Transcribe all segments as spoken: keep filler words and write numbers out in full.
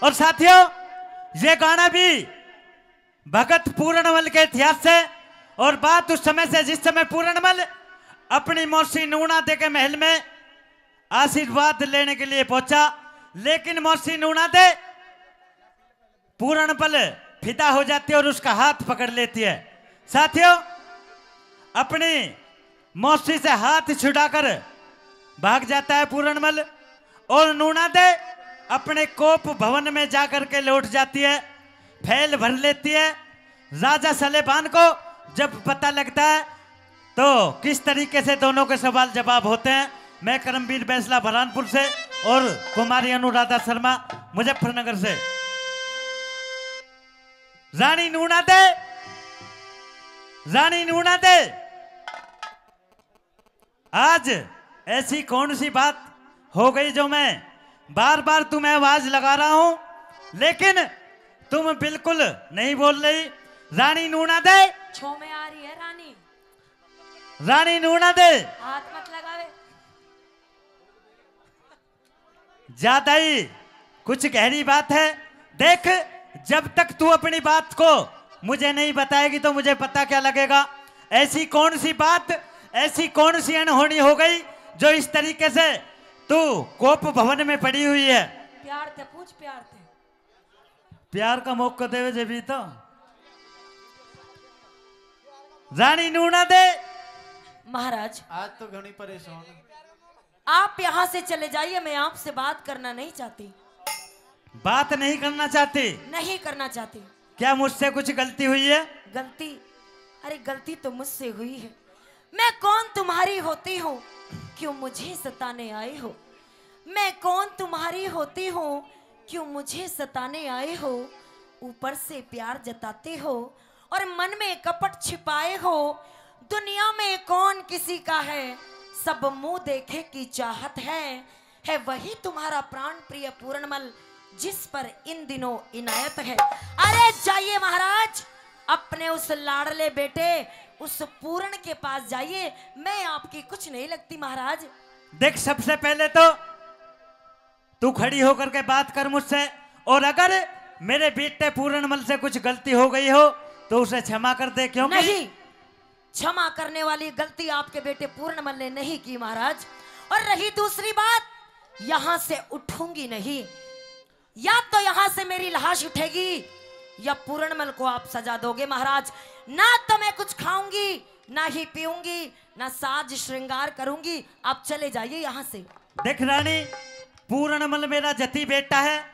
और साथियों, ये गाना भी भगत पूरणमल के इतिहास से, और बात उस समय से जिस समय पूरणमल अपनी मौसी नूना दे के महल में आशीर्वाद लेने के लिए पहुंचा, लेकिन मौसी नूना दे पूरणमल फिदा हो जाती है और उसका हाथ पकड़ लेती है। साथियों, अपनी मौसी से हाथ छुड़ाकर भाग जाता है पूरणमल और नूना दे अपने कोप भवन में जाकर के लौट जाती है, फैल भर लेती है। राजा सलेबान को जब पता लगता है तो किस तरीके से दोनों के सवाल जवाब होते हैं। मैं करमवीर बैंसला बरहानपुर से और कुमारी अनुराधा शर्मा मुजफ्फरनगर से। रानी नूना दे, रानी नूना दे, आज ऐसी कौन सी बात हो गई जो मैं बार बार तुम्हें आवाज लगा रहा हूं, लेकिन तुम बिल्कुल नहीं बोल रही। रानी नूना दे, छो में आ रही है रानी। रानी नूना दे, हाथ मत लगावे। ज्यादा ही कुछ गहरी बात है। देख, जब तक तू अपनी बात को मुझे नहीं बताएगी तो मुझे पता क्या लगेगा? ऐसी कौन सी बात, ऐसी कौन सी अनहोनी हो गई जो इस तरीके से तू कोप भवन में पड़ी हुई है? प्यार थे पूछ, प्यार थे। प्यार का मौका देवे जे भी तो। रानी नूना दे। महाराज, आज तो घणी परेशान। आप यहाँ से चले जाइए, मैं आपसे बात करना नहीं चाहती। बात नहीं करना चाहती? नहीं करना चाहती। क्या मुझसे कुछ गलती हुई है? गलती? अरे, गलती तो मुझसे हुई है। मैं कौन तुम्हारी होती हूँ, क्यों मुझे सताने आए हो? मैं कौन तुम्हारी होती हूँ, क्यों मुझे सताने आए हो? ऊपर से प्यार जताते हो और मन में कपट छिपाए हो। दुनिया में कौन किसी का है, सब मुंह देखे की चाहत है। है वही तुम्हारा प्राण प्रिय पूरणमल, जिस पर इन दिनों इनायत है। अरे जाइए महाराज, अपने उस लाडले बेटे, उस पूरण के पास जाइए, मैं आपकी कुछ नहीं लगती महाराज। देख, सबसे पहले तो तू खड़ी होकर के बात कर मुझसे, और अगर मेरे बेटे पूरणमल से कुछ गलती हो गई हो तो उसे क्षमा कर दे, क्योंकि नहीं, क्षमा करने वाली गलती आपके बेटे पूरणमल ने नहीं की महाराज। और रही दूसरी बात, यहां से उठूंगी नहीं, या तो यहां से मेरी लाश उठेगी या पूरणमल को आप सजा दोगे महाराज। ना तो मैं कुछ खाऊंगी, ना ही पीऊंगी, ना साज श्रृंगार करूंगी। आप चले जाइए यहां से। देख रानी, पूरणमल मेरा जती बेटा है,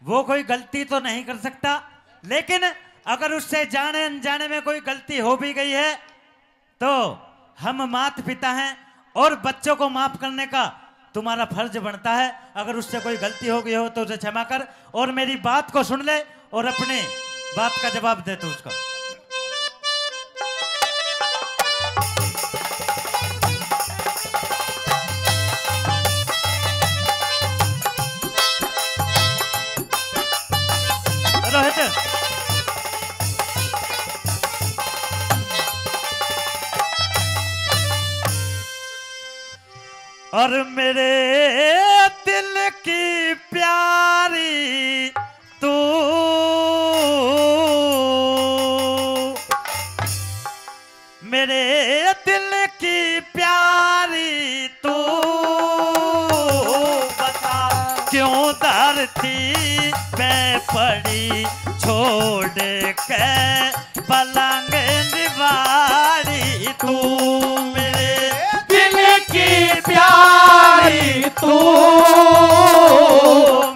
वो कोई गलती तो नहीं कर सकता, लेकिन अगर उससे जाने अनजाने में कोई गलती हो भी गई है तो हम माता पिता हैं और बच्चों को माफ करने का तुम्हारा फर्ज बनता है। अगर उससे कोई गलती हो गई हो तो उसे क्षमा कर और मेरी बात को सुन ले और अपनी बात का जवाब दे तू उसका। रोहित। और मेरे दिल की प्यारी तू, मेरे दिल की प्यारी तू, बता क्यों धरती पे पड़ी छोड़ के पलंग दीवारी तू, मेरे दिल की प्यारी तू,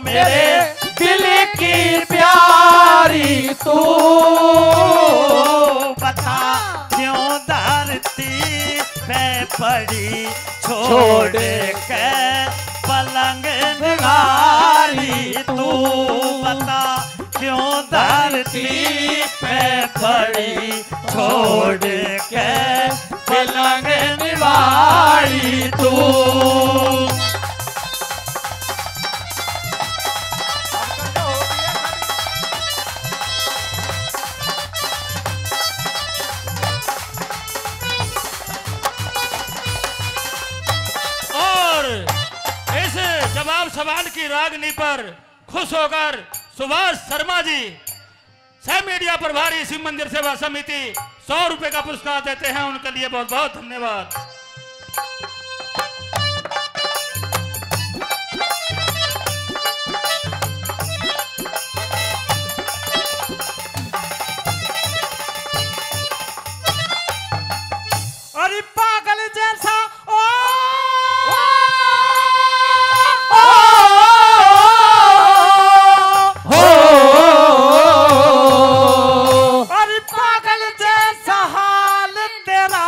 मेरे दिल की प्यारी तू, बता क्यों धरती पे पड़ी छोड़ के पलंग दीवारी तू, बता क्यों धरती पे पड़ी छोड़ के पलंग दीवारी तू। और इस जवाब सवाल की रागनी पर खुश होकर सुभाष शर्मा जी, सह मीडिया प्रभारी शिव मंदिर सेवा समिति, सौ रुपए का पुरस्कार देते हैं। उनके लिए बहुत बहुत धन्यवाद। अरे पागल जैसा, ओ, ओ, ओ, हो, अरे पागल जैसा हाल तेरा,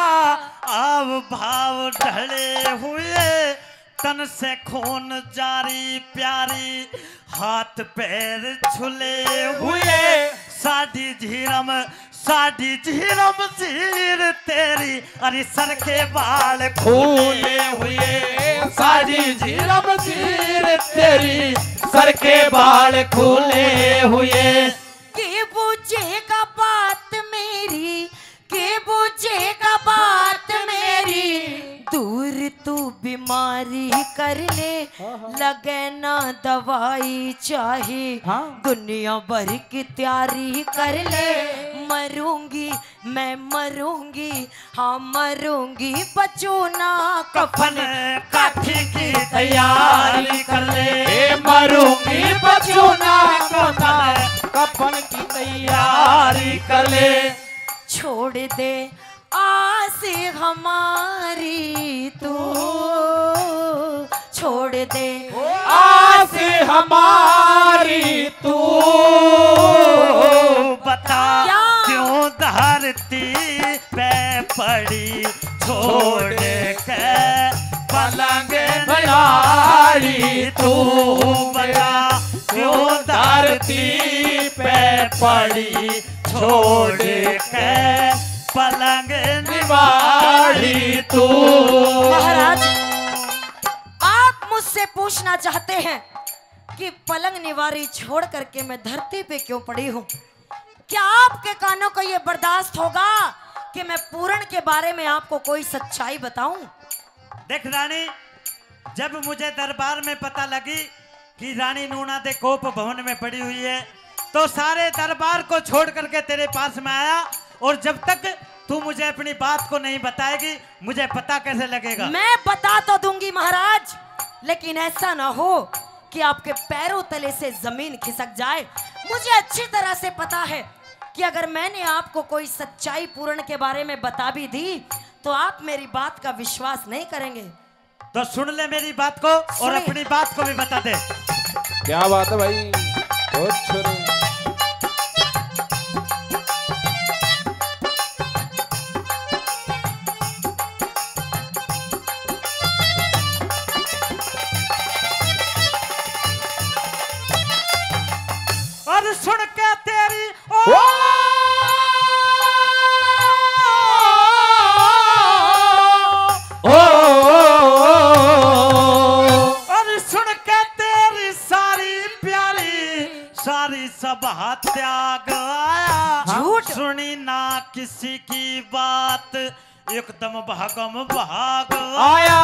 आव भाव ढले हुए, तन से खून जारी प्यारी, हाथ पैर छुले हुए, साडी झीरम, साडी झीरम झीर तेरी, अरे सर के बाल खुले हुए, साडी झीरम झीर तेरी, सर के बाल खुले हुए। के बूझेगा बात मेरी, के बूझेगा बात मेरी, दूर तू बीमारी कर ले, हाँ, हाँ। लगे ना दवाई चाहे, हाँ। दुनिया भर की तैयारी कर ले, मरूंगी मैं मरूंगी, हाँ मरूंगी, बचू ना कफन, कफन काठी की तैयारी कर ले। ए मरूंगी, बचू ना कफन, कफन की तैयारी कर ले। छोड़ दे आस हमारी तू, छोड़ दे आस हमारी तू। बता क्या? क्यों धरती पे पड़ी छोड़ के पलंग निवारी तू। बता क्यों धरती पे पड़ी छोड़ के पलंग निवारी तू। महाराज, आप मुझसे पूछना चाहते हैं कि पलंग निवारी छोड़ करके मैं धरती पे क्यों पड़ी हूँ? क्या आपके कानों को ये बर्दाश्त होगा कि मैं पूरण के बारे में आपको कोई सच्चाई बताऊं? देख रानी, जब मुझे दरबार में पता लगी कि रानी नूना दे कोप भवन में पड़ी हुई है, तो सारे दरबार को छोड़ करके तेरे पास में आया, और जब तक तू मुझे अपनी बात को नहीं बताएगी, मुझे पता कैसे लगेगा? मैं बता तो दूंगी महाराज, लेकिन ऐसा ना हो कि आपके पैरों तले से जमीन खिसक जाए। मुझे अच्छी तरह से पता है कि अगर मैंने आपको कोई सच्चाई पूरण के बारे में बता भी दी, तो आप मेरी बात का विश्वास नहीं करेंगे। तो सुन ले मेरी बात को और सुनिए। अपनी बात को भी बता दे। क्या बात है भाई, बहुत छोरे। और सुन के तेरी ओ, ओ, ओ, अरे सुन के तेरी सारी प्यारी, सारी सभा त्याग आया। झूठ। सुनी ना किसी की बात, एकदम भागम भाग आया।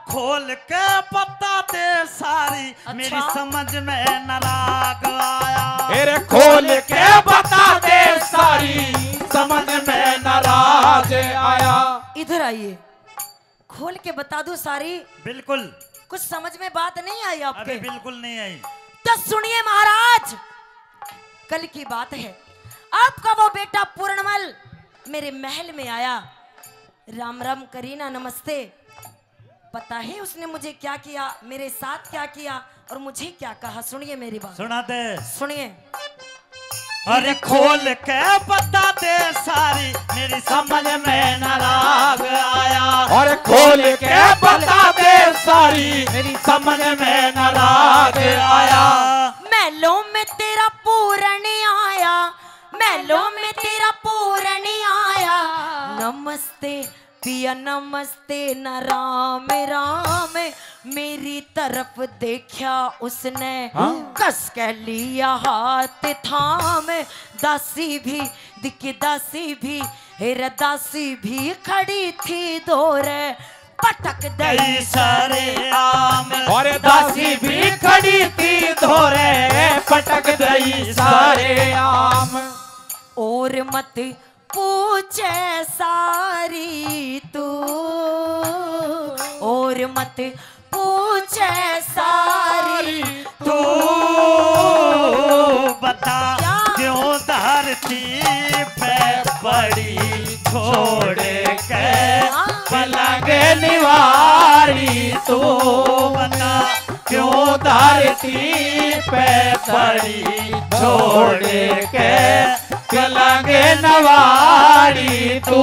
खोल के बता दे सारी, अच्छा। मेरी समझ में न राग आया। अरे खोल के बता दे सारी, समझ में न राग आया। इधर आइए, खोल के बता दूं सारी। बिल्कुल। कुछ समझ में बात नहीं आई आपके? अरे बिल्कुल नहीं आई। तो सुनिए महाराज, कल की बात है, आपका वो बेटा पूरणमल मेरे महल में आया। राम राम करी ना, नमस्ते। पता है उसने मुझे क्या किया, मेरे साथ क्या किया और मुझे क्या कहा? सुनिए मेरी बात। सुना दे। सुनिए। अरे खोल के बता दे सारी, मेरी समझ में न राग आया। अरे खोल के बता दे सारी, मेरी समझ में न राग आया। महलों में तेरा पूरण आया, महलों में तेरा पूरण आया। नमस्ते पिया नमस्ते न राम राम, मेरी तरफ देखा उसने, हाँ। कस के लिया हाथ थाम। दासी भी दिख, दासी भी, हेर दासी भी खड़ी थी दूर। पटक दई सारे आम। और दासी भी खड़ी थी धोरे, पटक दई सारे आम। और मत पूछे सारी तू, और मत पूछे सारी तू। बता क्या? क्यों धरती पे पड़ी छोड़ के हाँ। पलंग निवारी तू? बता क्यों धरती पे पड़ी छोड़ के पलंग नवारी तू?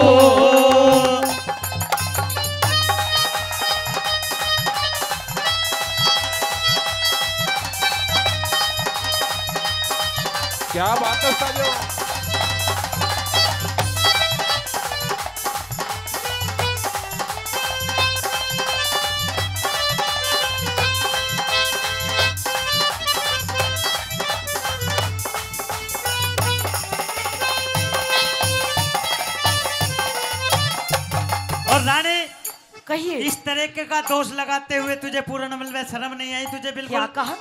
क्या बात है साजो। और रानी, कहिए। इस तरीके का दोष लगाते हुए तुझे पूरनमल में शर्म नहीं आई? तुझे बिल्कुल क्या कहा?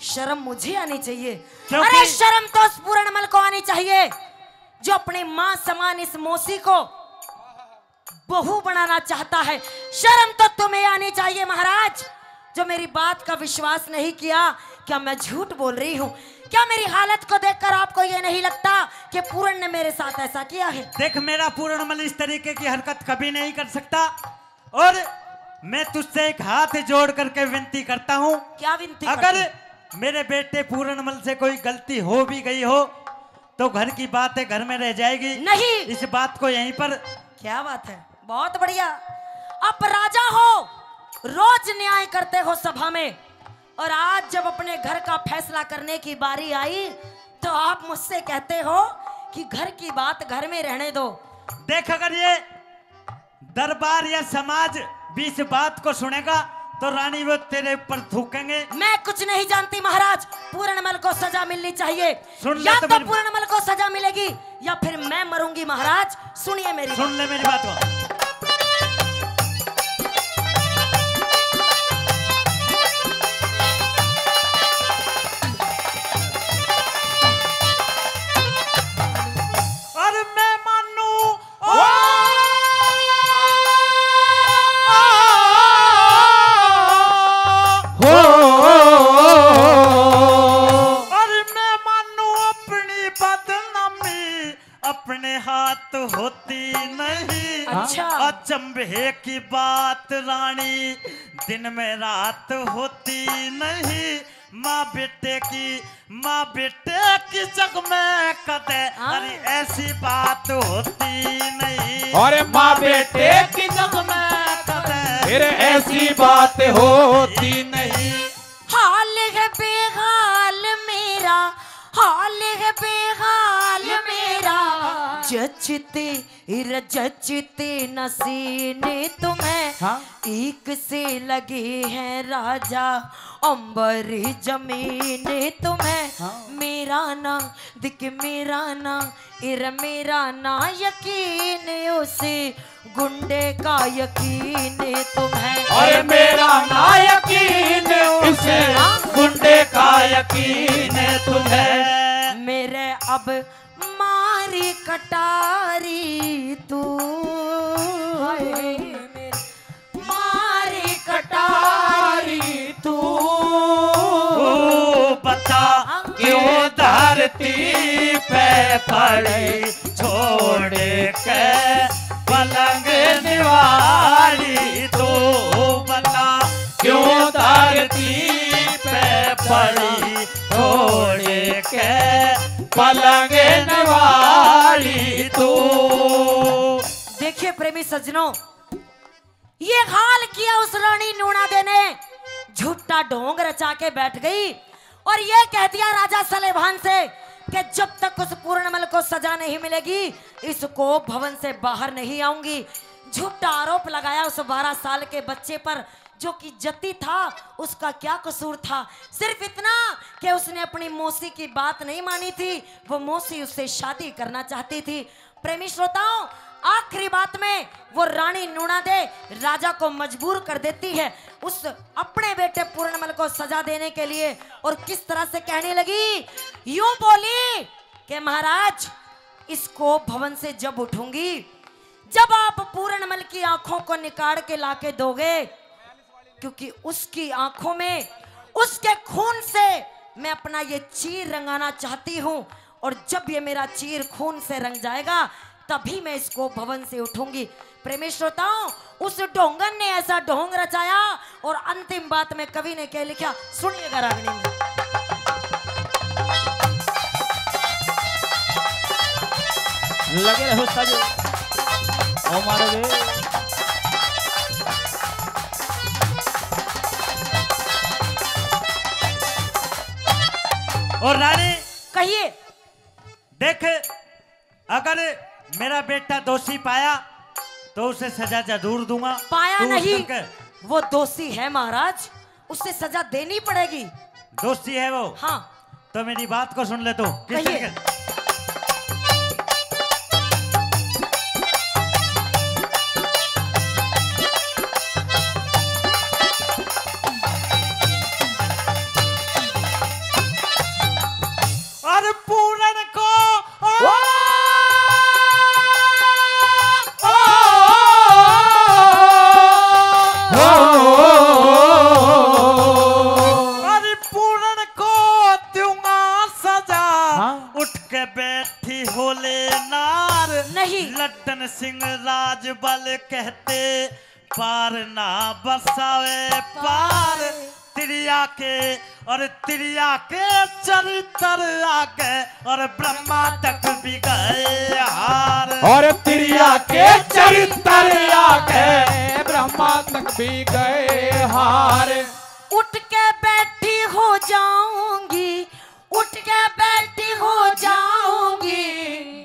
शर्म मुझे आनी चाहिए। क्योंकि अरे, शर्म तो उस पूरनमल को आनी चाहिए जो अपनी माँ समान इस मौसी को बहू बनाना चाहता है। शर्म तो तुम्हें आनी चाहिए महाराज, जो मेरी बात का विश्वास नहीं किया। क्या मैं झूठ बोल रही हूँ? क्या मेरी हालत को देखकर आपको ये नहीं लगता कि पूरन ने मेरे साथ ऐसा किया है? देख, मेरा पूरनमल इस तरीके की हरकत कभी नहीं कर सकता। और मैं तुझसे एक हाथ जोड़ करके विनती करता हूँ, क्या विनती अगर करते? मेरे बेटे पूरनमल से कोई गलती हो भी गई हो तो घर की बात है, घर में रह जाएगी। नहीं। इस बात को यहीं पर क्या बात है, बहुत बढ़िया। आप राजा हो, रोज न्याय करते हो सभा में, और आज जब अपने घर का फैसला करने की बारी आई तो आप मुझसे कहते हो कि घर की बात घर में रहने दो। देख, अगर ये दरबार या समाज भी इस बात को सुनेगा तो रानी, वो तेरे ऊपर थूकेंगे। मैं कुछ नहीं जानती महाराज, पूरणमल को सजा मिलनी चाहिए। सुन ले या तो तो मेरी पूरणमल को सजा मिलेगी या फिर मैं मरूंगी महाराज। सुनिए मेरी सुन बात। ले मेरी बात को। और मैं मानू हो। अरे मैं मानू अपनी बदनामी अपने हाथ होती नहीं। अच्छा। अचंभे की बात रानी, दिन में रात होती नहीं। माँ बेटे की, माँ बेटे की जग में कदे, हाँ। अरे ऐसी बात होती नहीं। अरे माँ बेटे की जग में कदे, फिर ऐसी बात होती नहीं। हाल है बेहाल मेरा, हाल है बेहाल मेरा, जचते रजचते नसीने तुम्हें, हाँ। एक से लगे हैं राजा अंबर जमीन तुम्हें। हाँ। मेरा ना दिख, मेरा ना इर, मेरा ना यकीन उस गुंडे का यकीन तुम्हें। अरे मेरा ना यकीन उस हाँ। गुंडे का यकीन तुम्हें। मेरे अब मारी कटारी तू, हाय मेरे मारी कटारी तू। ओ बता क्यों धरती पे पड़ी छोड़ के पलंग निवारी तू? बता क्यों धरती पे पड़ी छोड़ के पलंग निवारी तू? देखिए प्रेमी सज्जनों, ये हाल किया उस रानी नूणा दे ने, झूठा ढोंग रचा के बैठ गई और ये कह दिया राजा सलेभान से कि जब तक उस पूरणमल को सजा नहीं मिलेगी, इसको भवन से बाहर नहीं आऊंगी। झूठा आरोप लगाया उस बारह साल के बच्चे पर, जो कि जति था, उसका क्या कसूर था? सिर्फ इतना कि उसने अपनी मौसी की बात नहीं मानी थी, वो मौसी उससे शादी करना चाहती थी। प्रेमी श्रोताओं, आखिरी बात में वो रानी नूणा दे राजा को मजबूर कर देती है उस अपने बेटे पूरणमल को सजा देने के लिए। और किस तरह से कहने लगी, यूं बोली कि महाराज, इस कोप भवन से जब उठूंगी, जब आप पूरणमल की आंखों को निकाल के लाके दोगे, क्योंकि उसकी आंखों में, उसके खून से मैं अपना ये चीर रंगाना चाहती हूँ। और जब ये मेरा चीर खून से रंग जाएगा, तभी मैं इस कोप भवन से उठूंगी। प्रेमी श्रोताओं, उस ढोंगन ने ऐसा ढोंग रचाया और अंतिम बात में कवि ने क्या लिखा, सुनिएगा रागनी में। लगे रहो उस्ताद जी। ओ मारो रे। और रानी, कहिए। देख, अगर मेरा बेटा दोषी पाया तो उसे सजा जरूर दूंगा। पाया तू उस नहीं, करके वो दोषी है महाराज, उसे सजा देनी पड़ेगी। दोषी है वो? हाँ। तो मेरी बात को सुन ले तू। किस कहिए। तरीके? और पूरन को, ओ, ओ, ओ, अरे पूरन को दूंगा सजा। हाँ। उठ के बैठी होले नार। नहीं। लड्डन सिंह राजबल कहते पार ना बरसावे पार। तिरिया के, और तिरिया के चरित्र आगे, और ब्रह्मा तक भी गए हार। और तिरिया के चरित्र आगे, ब्रह्मा तक भी गए हार। उठ के बैठी हो जाऊंगी, उठ के बैठी हो जाऊंगी।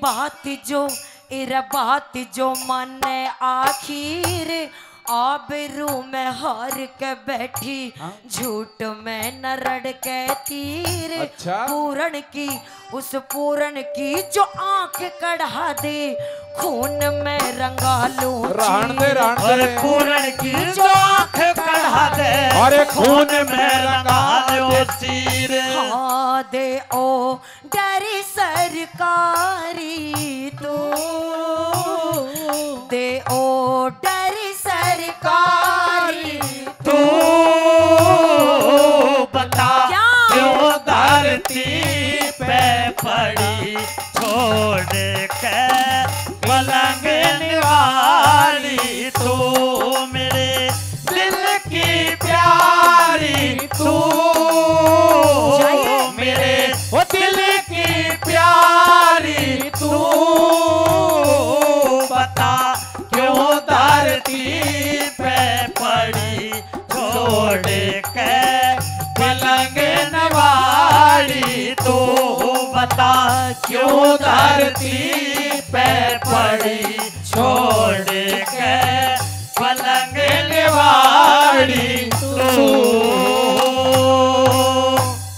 बात जो, इरा बात जो माने आखिर, आबरू में हार के बैठी, हाँ? झूठ में न रड़ के तीर। अच्छा। पूरन की, उस पूरन की जो आंख कढ़ा दे, खून में रंगा लूं रहन दे, चीर। रहन दे। और पूरन की जो आंख कढ़ा दे, अरे खून में रंगा लूं चीर। हाँ दे ओ डर सरकारी तू, दे ओ डर सरकारी तू, बता क्या? क्यों धरती पे पड़ी छोड़ के पलंग निवारी तू, मेरे दिल की प्यारी तू, जाइए। मेरे, ओ दिल की प्यारी तू, बता क्यों धरती पे पड़ी छोड़ के पलंग नवारी तू, बता क्यों धरती पे पड़ी छोड़ के पलंग नवारी